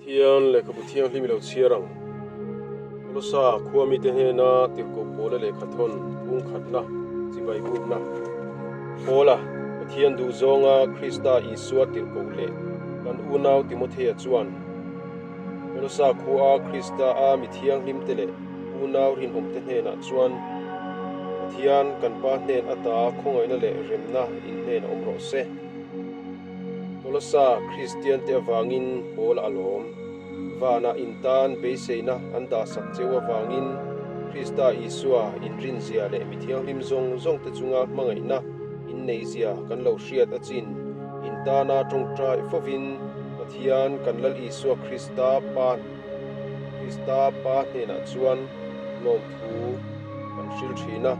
Pathian lehkhabu thianghlim i lo chhiar ang. Kolosa khua mite hnena tirhkoh pawla lehkha thawn phung khatna chibai bukna Paula, Pathian duhzawnga Krista Isua tirhkoh leh kan unau Timothea chuan Kolosa khua Krista a mi thianghlimte leh unau rinawmte hnenah chuan Pathian kan Pa hnen ata khawngaihna leh remna in hnen a awm rawh se. Kolosa Kristiante avangin Paul a lawm. Vanah in tan beiseina an dahsak cheu avangin Krista Isua inrinzia leh mi thianghlim zawng zawngte chunga hmangaihna in neihzia kan lo hriat a chin. In tana tawngtai fovin Pathian kan Lal Isua Krista Pa Krista Pa hnenah chuan lawmthu kan hril thin a.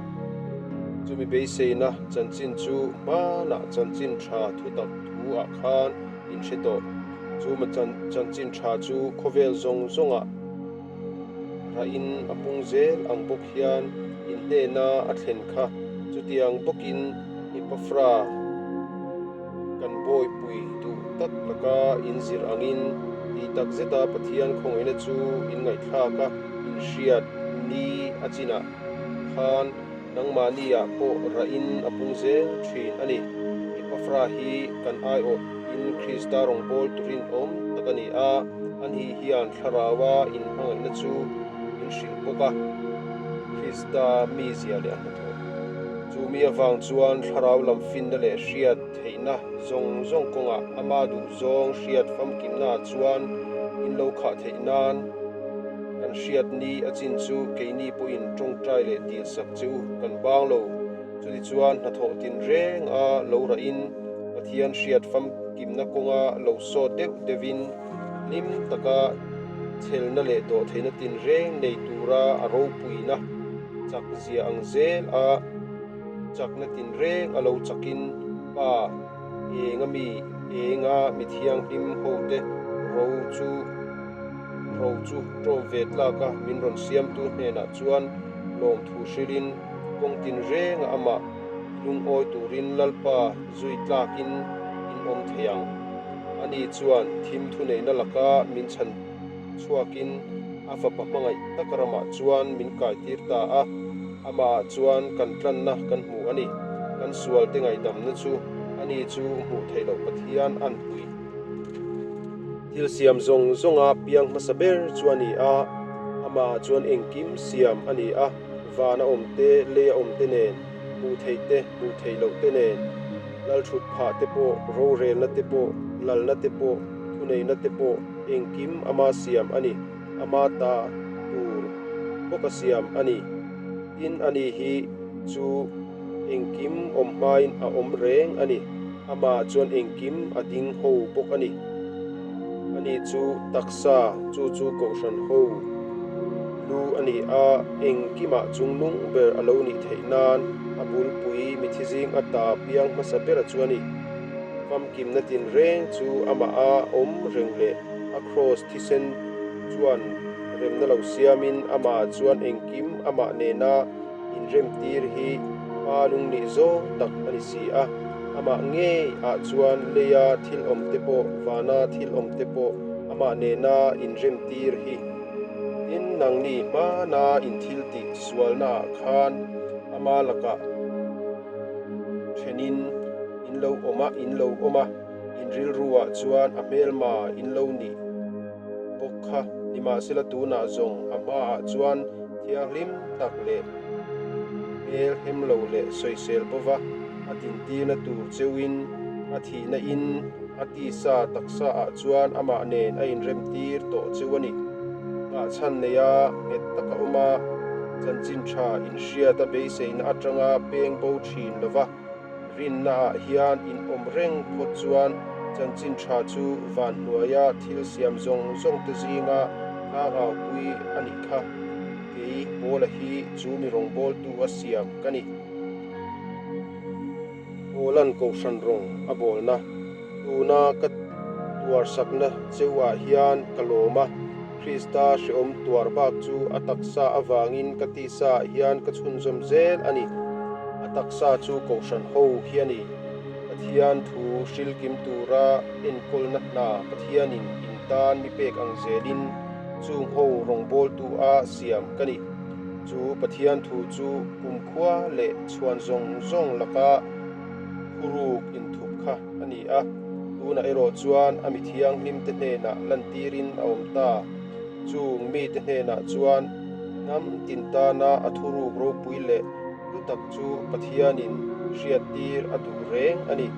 Chumi beiseina chanchin chu hmanah chanchin tha thutak thu ah khan in hre tawh. Chu chanchin tha chu khawvel zawng zawngah rahin a pung zel ang bawk hian in hnena a thlen kha. Chutiang bawkin Epafra kan bawipui duh tak laka in zir angin tih tak zeta Pathian khawngaihna chu in ngaihthlak a, in hriat ni a chinah khan nangmahniah pawh rahin a pung zel thin a ni. Epafra hi kan aiawh in Krista rawngbâwl turin awm tak a ni a, ani hian thlaraua inhmangaihna chu min hrilh bawk a, Krista mizia leh a hnathawh. Chu mi avang chuan thlarau lam finna leh hriat theihna zawng zawng kawngah ama duhzawng hriat famkimnaah chuan in lo khah theih nan kan hriat ni a chin chu keini pawhin tawngtai leh dilsak che u kan bang lo. Chutichuan hnathawh tinreng a lo rahin Pathian hriat famkimna kawnga lo sawt deuh deuhin hlim taka chhelna leh dawhtheihna tinreng nei tura a ropuina chak zia ang zel a chakna tinreng a lo chakin Pa enga mi enga mi thianghlim hote ro chu ro chu ṭawm ve tlak a min rawn siamtu hnenah chuan lawmthu hrilhin kawng tinrenga amah lungawi turin Lalpa zui tlakin in awm thei ang. Ani chuan thim thuneihna laka min chhan chhuakin a fapa hmangaih tak ramah chuan min kaitir ta a, amahah chuan kan tlanna kan hmu a ni. Kan sualte ngaihdamna chu ani chu hmuh theih loh Pathian an pui. Thil siam zawng zawnga piang hmasa ber chu a ni a, amahah chuan engkim siam a ni a, vana awm te, leia awm te nen, hmuh theih te, hmuh theih loh te nen, lalthut phah te pawh, rorelna te pawh, lalna te pawh, thuneihna te pawh, engkim ama siam a ni, ama ta tur bawka siam a ni. Tin, ani hi chu engkim awm hmain a awm reng a ni, amah chuan engkim a ding ho bawk a ni. Ani chu taksa, chu chu kohhran ho lu a ni a, engkimah chungnung ber a lo nih theih nan a bulpui mithi zing ata piang hmasa bera chu a ni. Famkimna tinreng chu amah a awm reng leh a kraws thisen chuan remna lo siamin amah chuan engkim amah nena inremtir hi pa lungnih zawng tak a ni si a. Amah ngei ah chuan leia thil awm te pawh vana thil awm te pawh amah nena inremtir hi. Tin, nangni hmana inthil tih sualna ah khan ama lakah thenin In lo awm a, in lo awm a, in rilruah chuan a hmelma in lo nih bawk kha. Nimahsela tunah zawng a hmaah chuan thianghlim tak leh hmel hem lo leh sawisel bova a dintirna tur cheuhin a thihna in a tisa taksa ah chuan amah nen a inremtir tawh cheu a ni. Nghahchhan neia nghet taka awm a, chanchin tha inhriat a beiseina atanga peng bo thin lova, Rinnaah hian in awm reng phawt chuan chanchin tha chu van hnuaia thil siam zawng zawng te zinga tlangau-pui a nih kha. Kei Paula hi chu mi rawngbawltu a siam ka ni. Paula'n kohhran rawng a bawlna tuna ka tuarsakna cheuah hian ka lawm a, Krista hrehawm tuar bak chu a taksa avangin ka tisaah hian ka chhunzawm zel a ni. A taksa chu kohhran ho hi a ni. Pathian thu hrilkim tura enkawlna hna Pathianin in. tan mi pek ang zelin chung ho rawngbawltu a siam ka ni. Chu Pathian thu chu kumkhua leh chhuan zawng zawng laka thuruk inthup kha a ni a, tunah erawh chuan a mi thianghlimte hnenah lantirin a awm ta. Chung mite hnenah chuan hnam tin tana a thuruk ropui leh hlu tak chu Pathianin hriattir a duh reng a ni.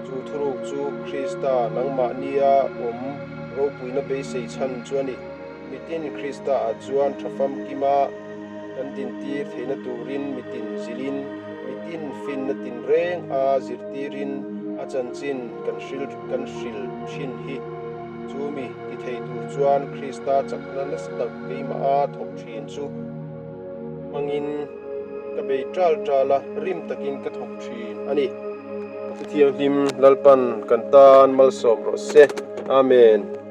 Chu thuruk chu Krista nangmahnia awm ropuina beisei chhan chu a ni. Mitin Krista-ah chuan tha famkima kan dintir theihna turin mitin zilhin, mitin finna tinreng a zirtirin a chanchin kan hril kan hril thin hi. Chu mi ti thei tur chuan Krista chakna nasa tak keimaha thawk thin chu hmangin ka bei tal tal a, rim takin ka thawk thin a ni. Chuthianghlim Lalpan kan tan malsawm rawh se. Amen.